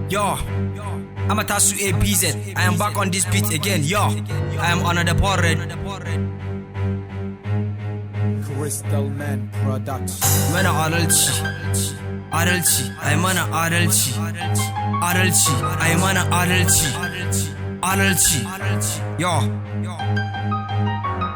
Yo, I'm a Tasu APZ. I am back on this beat again. Yo, I am on the red. Crystal Man Production. Mana adalci, adalci, ai mana adalci, adalci, ai mana adalci, adalci. Yo,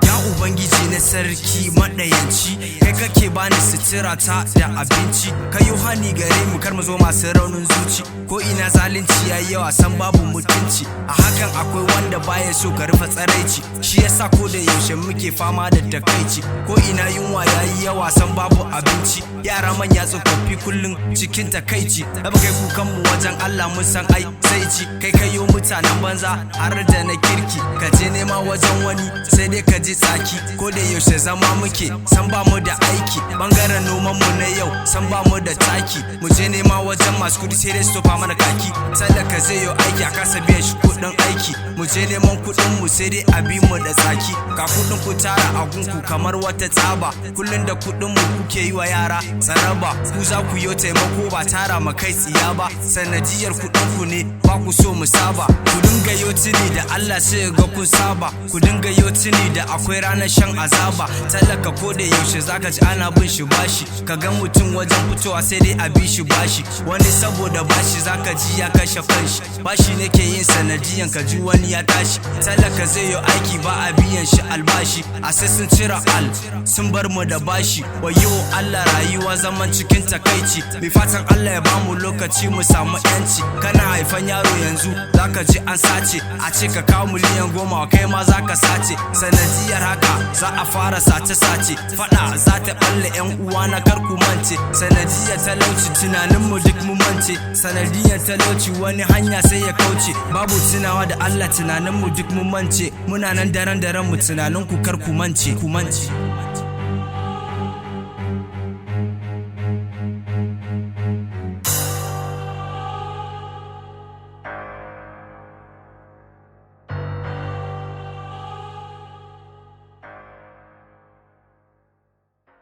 ya Ubangiji na sarki maɗayanci, kai kake bani sutura ta da abinci, ka yi hani gare mu kar mu zo masu raunin zuci. Ko ina zalunci yayi yawa, san babu mutunci. A hakan akwai wanda baya so ka rufe tsaraici, shi yasa ko da yaushe muke fama da takaici. Ko ina yunwa yayi yawa, san babu abinci, yara, manya, tsofaffi, kullum cikin takaici. Da kai kukan mu wajen Allah, mun san ai sai ci. Kai kayo mutanen banza har da na kirki, ka je nema wajen wani sai dai ka ji tsaki. Ko da yaushe zama muke, san ba mu da aiki. Bangaren noman mu na yau, san ba mu da taki. Mu je nema wajen masu kudi, sai dai su tofa mana kaki. Talaka zai yi aiki, a kasa biyan shi kudin aiki. Mu je neman kudin mu, sai dai a bi mu da tsaki. Ga kudin ku tara a gunku kamar wata tsaba, kullun da kudin mu kuke yi wa yara tsaraba. Ku za ku yi taimako, ba tara ma kai tsiya ba. Sanadiyar kudin ku ne ba ku so mu saba. Ku dinga yo tuni da Allah, sai ga kun saba. Ku dinga yo tuni da akwai ranar shan azaba. Talaka ko da yaushe zaka ji ana bin shi bashi. Ka ga mutum wajen fitowa, sai dai a bi shi bashi. Wani saboda bashi zaka ji ya kashe kanshi. Bashi ne ke yin sanadiyan ka ji wani ya tashi. Talaka zai yi aiki, ba a biyan shi albashi, a sai sun cire al, sun bar mu da bashi. Wayo Allah, rayuwa zaman cikin takaici. Mai fatan Allah ya bamu lokaci mu samu yanci. Kana haifan yaro yanzu, zaka ji an sace, a ce ka kawo miliyan 10, kai ma zaka sace. Sanadiyar haka za a fara sace-sace, fada za ta balle. Yan uwa na, kar ku mance, sanadiyar talauci tunanin mu duk mu mance. Sanadiyar talauci wani hanya sai ya kauce, babu tunawa da Allah, tunanin mu duk mu mance. Muna nan daren daren mu, tunanin ku kar ku mance, ku mance.